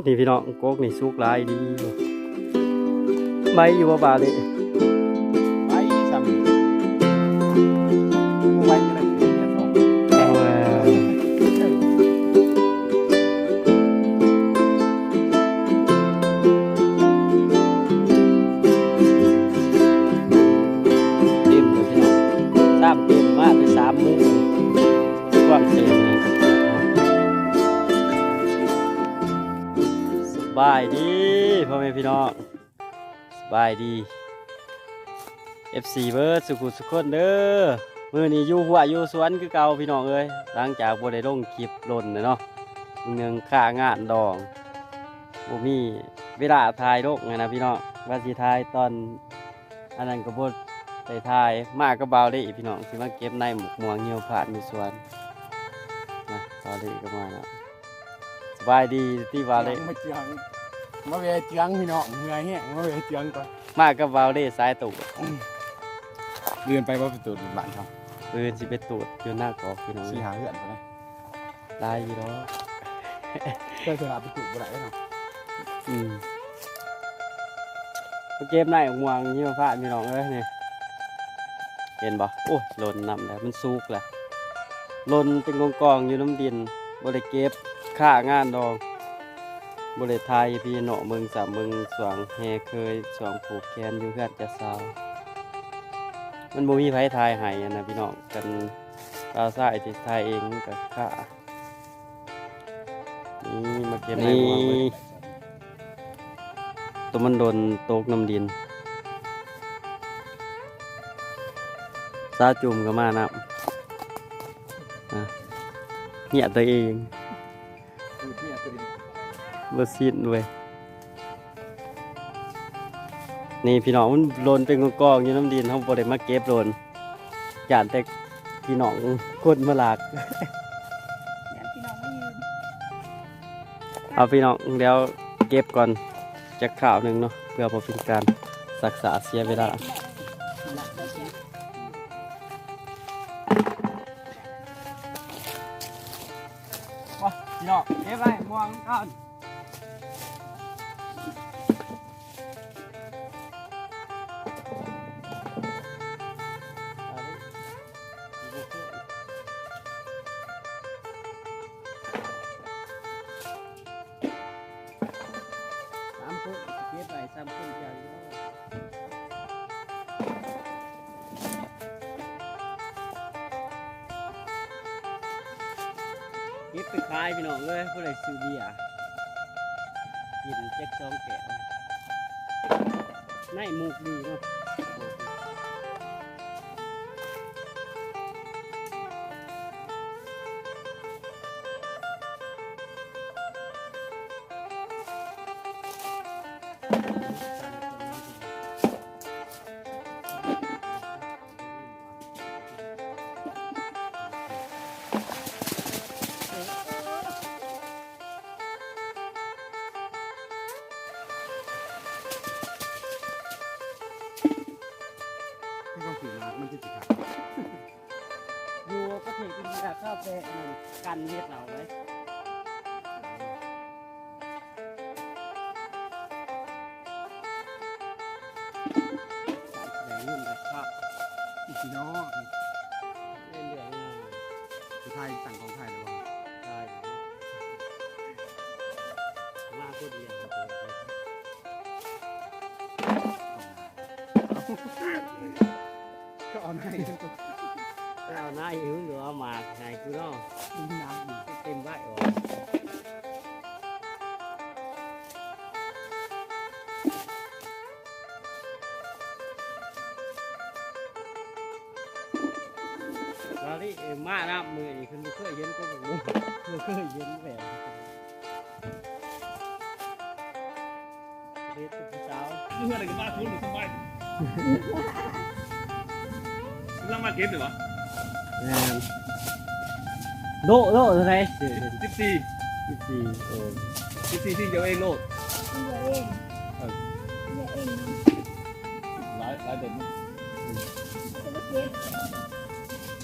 ນີ້ພີ່ນ້ອງ ກົກນີ້ສຸກຫຼາຍດີ. ໄວຢູ່ບໍ່ບາດນີ້? ໄວສ່ຳນີ້ ບໍ່ໄວຈະໄດ້ເດືອນສອງ. ເຕັມເລີຍພີ່ນ້ອງ ຊ້ຳເຕັມມາແຕ່ສາມໂມງ ຄວາມເຕັມນີ້. ສະບາຍດີພໍ່ແມ່ພີ່ນ້ອງ ສະບາຍດີ ເອັຟຊີ ເບິດສຸຂູສຸຄົນເດີ. ມື້ນີ້ຢູ່ຮົ້ວຢູ່ສວນຄືເກົ່າພີ່ນ້ອງເອີຍ ຫຼັງຈາກບໍ່ໄດ້ລົງຄລິບດົນແລ້ວເນາະ ມື້ໜຶ່ງຄາງານດອງ ບໍ່ມີເວລາຖ່າຍລົງຫັ້ນນະພີ່ນ້ອງ. ວ່າຊິຖ່າຍຕອນອັນນັ້ນກໍບໍ່ໄດ້ຖ່າຍ. ມາກັບບ່າວເລພີ່ນ້ອງ ຊິມາເກັບໃນໝາກມ່ວງຫິມະພາດຢູ່ສວນນະ. ບ່າວເລກໍມາແລ້ວ. ສະບາຍດີຕິບ່າວເລ? ມາເຈື່ອງ ມາແວ່ເຈື່ອງພີ່ນ້ອງ ເມື່ອຍແຮງ ມາແວ່ເຈື່ອງກ່ອນ. ມາກັບບ່າວເລສາຍຕູດ. ມື້ອື່ນໄປບໍ່ໄປຕູດບ້ານເຮົາ? ມື້ອື່ນຊິໄປຕູດຢູ່ນາກອກພີ່ນ້ອງ ສີ່ຫ້າເຮືອນພຸ້ນນະ. ຫຼາຍຢູ່ດອກ ເຈົ້າສະຫຼາດໄປປູກບໍ່ໄດ້ເນາະ. ອືມ ມາເກັບໃນໝາກມ່ວງຫິມະພາດພີ່ນ້ອງເອີຍ ນີ້ ເຫັນບໍ່? ໂອ້ຍ ຫຼົ່ນນ້ຳແລ້ວ ມັນສຸກແລ້ວ ຫຼົ່ນເປັນກອງໆຢູ່ນຳດິນ. ບໍ່ໄດ້ເກັບ ຄາງານດອງ ບໍ່ໄດ້ຖ່າຍໃຫ້ພີ່ນ້ອງເບິ່ງຊ້ຳ ເບິ່ງຊ່ວງແຫ່ເຄີຍ ຊ່ວງຜູກແຂນຢູ່ເຮືອນເຈົ້າສາວ. ມັນບໍ່ມີໃຜຖ່າຍໃຫ້ຫັ້ນນະພີ່ນ້ອງ ຄັນບ່າວຊາຍຊິຖ່າຍເອງມັນກໍຄາ. ນີ້ ມາເກັບໃນຫົວເບິ່ງ ໂຕມັນດົນຕົກນຳດິນ. ສາວຈຸ່ມກໍມານຳ ອາ ເຫຍຕົວເອງ ບໍ່ສິ້ນເວີຍ. ນີ້ພີ່ນ້ອງ ມັນຫຼົ່ນເປັນກອງໆຢູ່ນຳດິນ ເຮົາບໍ່ໄດ້ມາເກັບຫຼົ່ນ ຢ້ານແຕ່ພີ່ນ້ອງຄົນມາລັກ ຢ້ານພີ່ນ້ອງມາຢືມ. ເອົາພີ່ນ້ອງ ດຽວເກັບກ່ອນຈັກຄາວໜຶ່ງເນາະ ເພື່ອບໍ່ເປັນການຊັກຊ້າເສຍເວລາ. ມາພີ່ນ້ອງ ເກັບໄວ້ມ່ວງກ່ອນ. ສາມຄົນ ເກັບໄວ້ສາມຄົນ ເຈົ້າຢູ່. ເກັບໄປຂາຍພີ່ນ້ອງເອີຍ ຜູ້ໃດຊື້ເບຍກິນຈັກສອງແກ້ວ. ໃນໝູກດີເນາະ. ມັນຕ້ອງຖືໜາກ ມັນຈຶ່ງຊິຂາດ. ຢູ່ປະເທດອິນເດຍເຂົາແປະອັນນັ້ນ ກັນເຮັດເອົາເລີຍ. ໄດ້ເງິນລະຄັບ ພີ່ນ້ອງ ເລື່ອງງ່າຍ. ສຸດທ້າຍສັ່ງຂອງໄທແລ້ວບໍ່? ໄທ ມາຄົນດຽວ. ກໍເອົາໃນ ເອົາໃນຫຶງ ຫຼືວ່າເອົາໝາກໃຫ້ກູເນາະ. ເຕັມໄວ້ອອກ ລາລີ ເອີ ມານຳມື້ນີ້ ເພິ່ນບໍ່ເຄີຍເຫັນ ກໍບໍ່ເຄີຍເຫັນແບບ ເຮັດກັບຜູ້ສາວ ເຮືອນກໍມາ ຄຸນສະບາຍ ກຳລັງມາເກັບຢູ່ຫວາ? ແມ່ນ ໂລ ໂລເທົ່າໃດ? ສິບສີ່ ສິບສີ່ ເອີ ສິບສີ່ ຊິງດຽວເອງໂລດ ຊິງດຽວເອງ ເອີ ຊິງດຽວເອງ ຫຼາຍ ຫຼາຍໂຕເນາະ ເອົາໄປເກັບ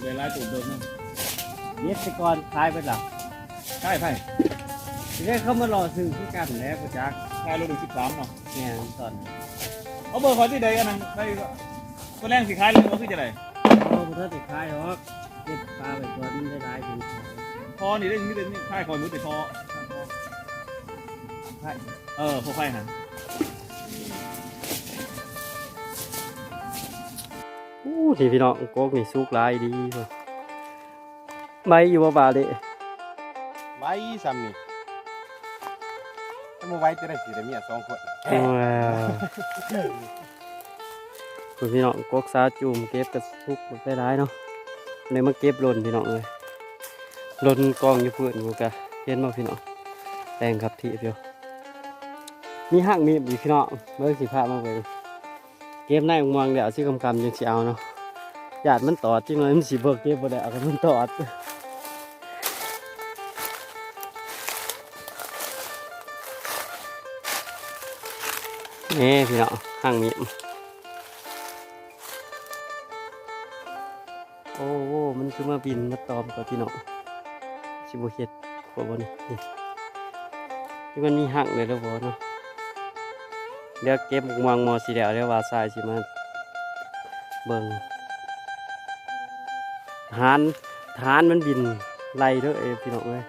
ໄດ້ຫຼາຍໂຕເດີເນາະ ເກັບໄປກ່ອນ ຂາຍເບິດລະ ຂາຍໃຜ? ໄດ້ເຂົ້າມາລໍຊື້ຄືກັນແຫຼະ ບໍ່ຈັກ. ຂາຍໂລໜຶ່ງສິບສາມເນາະ. ແມ່ນຕອນ ເອົາເບີຂ້ອຍຕິໄດ້ອັນນັ້ນໄດ້ ຕົວແລງຊິຂາຍເລີຍບໍ່ ຄືຈັ່ງໃດ? ເອົາ ບໍ່ທັນໄດ້ຂາຍດອກ ເກັບປາໄວ້ກ່ອນ ມັນໄດ້ຫຼາຍຂຶ້ນ. ພໍນີ້ໄດ້ ມີແຕ່ຂາຍຂ້ອຍໝົດແຕ່ພໍ ເອີ ພໍໄຟຫັ້ນ. ໂອ້ ນີ້ພີ່ນ້ອງ ກົກນີ້ສຸກຫຼາຍດີ. ໄວຢູ່ບໍ່ບາດນີ້? ໄວສ່ຳນີ້ ຖ້າບໍ່ໄວຈະໄດ້ຊິໄດ້ເມຍສອງຄົນ. ໂອ້ຍ ພຸ້ນພີ່ນ້ອງ ກົກສາວຈູມເກັບກະສຸກບັກໄດ້ຫຼາຍເນາະ. ໄດ້ມາເກັບຫຼົ່ນພີ່ນ້ອງເອີຍ ຫຼົ່ນກອງຢູ່ພື້ນພຸ້ນກະເຫັນບໍ່ພີ່ນ້ອງ ແຕ່ງຄັບທີບຢູ່. ມີຮັກມີບອີກພີ່ນ້ອງ ເບິ່ງຊິພາມາເບິ່ງ. ເກັບໃນໝ່ວງແລ້ວ ຊິຄ່ຳໆ ຈັ່ງຊິເອົາເນາະ. ຢ້ານມັນຕອດ ຈັກໜ້ອຍມັນຊິບໍ່ເກັບບໍ່ໄດ້ ເອົາມັນຕອດ. ນີ້ພີ່ນ້ອງ ຮັກມີບ. ໂອ້ ມັນຄືມາບິນມາຕອມກັບພີ່ນ້ອງ ຊິບໍ່ເຮັດ ຂົວບໍ່ນີ້ ນີ້ ທີ່ມັນມີຮັກແລ້ວບໍ່ເນາະ. ດຽວເກັບໝ່ວງມໍຊິແລ້ວ ດຽວວ່າຊາຍຊິມາເບິ່ງ ທະຫານ ທະຫານມັນບິນໄລ່ເດີ ເອີ ພີ່ນ້ອງເອີຍ.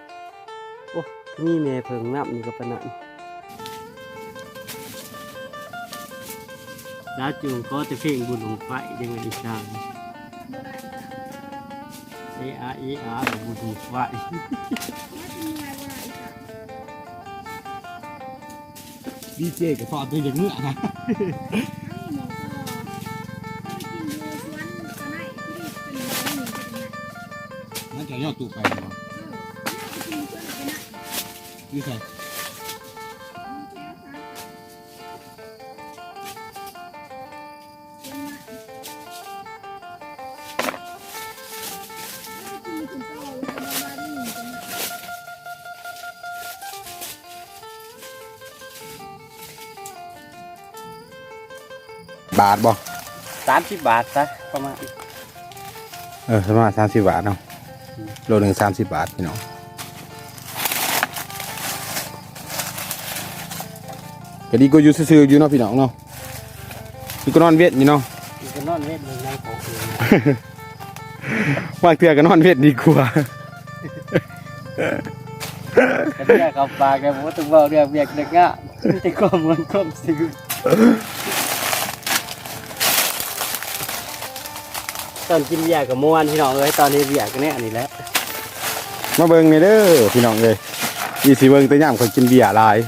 ໂອ້ ມີແມ່ເຜິ້ງນຳນີ້ກໍປານນັ້ນ. ສາວຈູມຂໍແຕ່ເພງບຸນບັ້ງໄຟ ຈັ່ງແມ່ນອີສານ. ເອອາ ເອອາ ບຸນບັ້ງໄຟ. ດີເຈກໍພໍຕົວຢ່າງເມືອນະ. ນັ້ນຈະຍໍຕູ້ໄປບໍ່? ຢູ່ໃສ? ບາດບໍ່? ສາມສິບບາດຊະ ປະມານ. ເອີ ປະມານສາມສິບບາດເນາະ. ອືມ ໂລໜຶ່ງສາມສິບບາດ ພີ່ນ້ອງ. ກໍດີກວ່າຢູ່ຊື່ໆ ຢູ່ເນາະ ພີ່ນ້ອງເນາະ. ຢູ່ກໍນອນເວັນຢູ່ເນາະ. ຢູ່ກໍນອນເວັນຢູ່ໃນຂອງເອງ. ບາງເທື່ອກໍນອນເວັນດີກວ່າ. ຄັນເມຍເຂົ້າປາກແລ້ວ ບໍ່ຕ້ອງເວົ້າເລື່ອງວຽກເລື່ອງງານ ມີແຕ່ຄວາມມ່ວນຄວາມຊື່ນ. ຕອນກິນເບຍກໍມ່ວນ ພີ່ນ້ອງເອີຍ, ຕອນເຮັດວຽກກໍແນວນີ້ແຫຼະ. ມາເບິ່ງແດ່ເດີ ພີ່ນ້ອງເອີຍ, ອີຊິເບິ່ງແຕ່ຍາມຂ້ອຍກິນເບຍຫຼາຍ.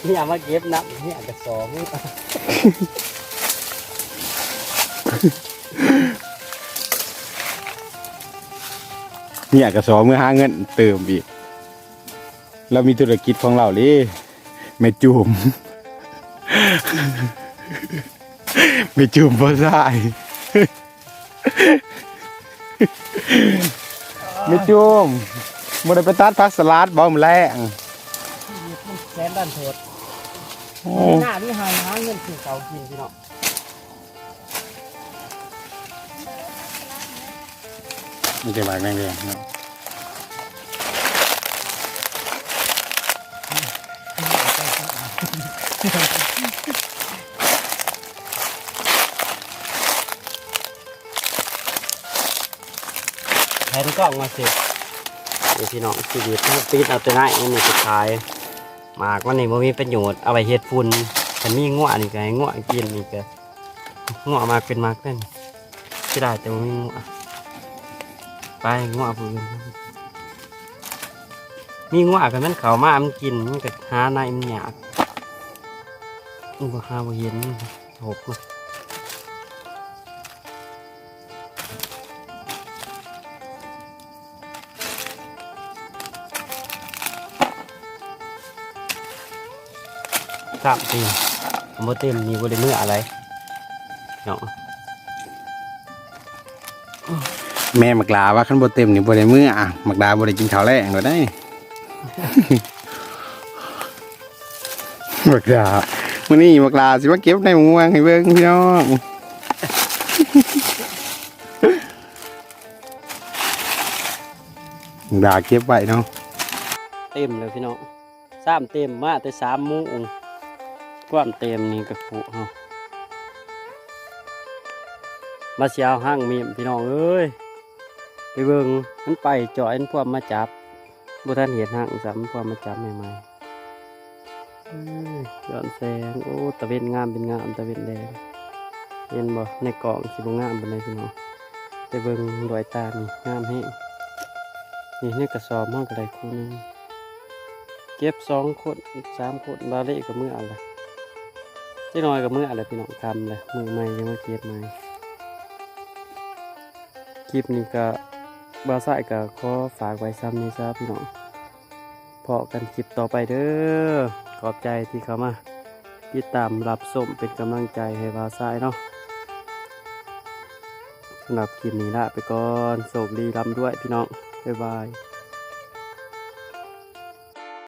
ເມຍມາເກັບນ້ຳ ເມຍກະສໍມື ເມຍກະສໍມືຫາເງິນເຕີມອີກ. ລາວມີທຸລະກິດຂອງລາວເດ້ ແມ່ຈູມ ແມ່ຈູມພໍ່ຊາຍ. ແມ່ຈູມ ບໍ່ໄດ້ໄປຕັດຜັກສະຫຼັດບໍ່ມື້ແລງ? ຊີວິດມັນແສນດັນໂທດ. ໂອ້ ໜ້ານີ້ຫາ ຫາເງິນຊື້ເຂົ້າກິນ ພີ່ນ້ອງ. ມັນຈະໝາກແດງໆເນາະ. ແຜ່ນກ້ອງມາຊິ ນີ້ພີ່ນ້ອງ ຊີວິດເຮົາຕິດເອົາແຕ່ໃນ ອັນນີ້ຊິຂາຍ. ໝາກມັນນີ້ບໍ່ມີປະໂຫຍດ ເອົາໄວ້ເຮັດຝຸ່ນ. ຄັນມີງົວນີ້ກໍໃຫ້ງົວກິນ ນີ້ກໍງົວໝາກເປັນໝາກເປັນ. ເສຍດາຍແຕ່ບໍ່ມີງົວ ໄປງົວຜູ້ອື່ນ. ມີງົວກໍມັນເຂົ້າມາ ມັນກິນ ມັນກໍຫາໃນມັນຍາກ. ມັນບໍ່ຫາບໍ່ເຫັນ ຫົກເນາະ. ສາມຕີ ບໍ່ເຕັມນີ້ບໍ່ໄດ້ເມືອໄດເນາະ. ແມ່ໝາກຫຼາວ່າຄັນບໍ່ເຕັມນີ້ບໍ່ໄດ້ເມືອ ໝາກຫຼາບໍ່ໄດ້ກິນເຂົ້າແລງແລ້ວໄດ໋. ບັກດາ ມື້ນີ້ບັກดาสิมาเก็บในมะม่วงให้เบิ่งพี่น้อง. ດາເກັບໄວ້ເນາະ ເຕັມເລີຍພີ່ນ້ອງ ຊ້ຳເຕັມມາແຕ່ສາມໂມງ ຄວາມເຕັມນີ້ກະຄຸເຮົາ ມາຊິເອົາຮັງມີ້ມພີ່ນ້ອງເອີຍ ໄປເບິ່ງ ມັນໄປຈ່ອຍ ມັນພວມມາຈັບ ບໍ່ທັນເຮັດຮັງຊ້ຳ ມັນພວມມາຈັບໃໝ່ໆ ເອີ ຍ້ອນແສງ ໂອ້ ຕາເວັນງາມເປັນງາມ ຕາເວັນແດງ ເຫັນບໍ່ ໃນກ້ອງຊິບໍ່ງາມປານໃດພີ່ນ້ອງ ແຕ່ເບິ່ງດ້ວຍຕານີ້ງາມແຮງ ນີ້ໃນກະສອບເຮົາກະໄດ້ຄູ່ໜຶ່ງ ເກັບສອງຄົນສາມຄົນ ບາເລກະເມືອລະ ຈັກໜ້ອຍກະເມືອລະພີ່ນ້ອງ ຄ່ຳລະ ມື້ໃໝ່ຍັງມາເກັບໃໝ່ ຄລິບນີ້ກະ ບ່າວຊາຍກະຂໍຝາກໄວ້ຊ່ຳນີ້ຊະພີ່ນ້ອງ ພໍ້ກັນຄລິບຕໍ່ໄປເດີ ຂອບໃຈທີ່ເຂົ້າມາຕິດຕາມຮັບຊົມເປັນກຳລັງໃຈໃຫ້ບ່າວຊາຍເນາະ ສຳລັບຄລິບນີ້ລາໄປກ່ອນ ໂຊກດີລ່ຳລວຍພີ່ນ້ອງ ບາຍບາຍ.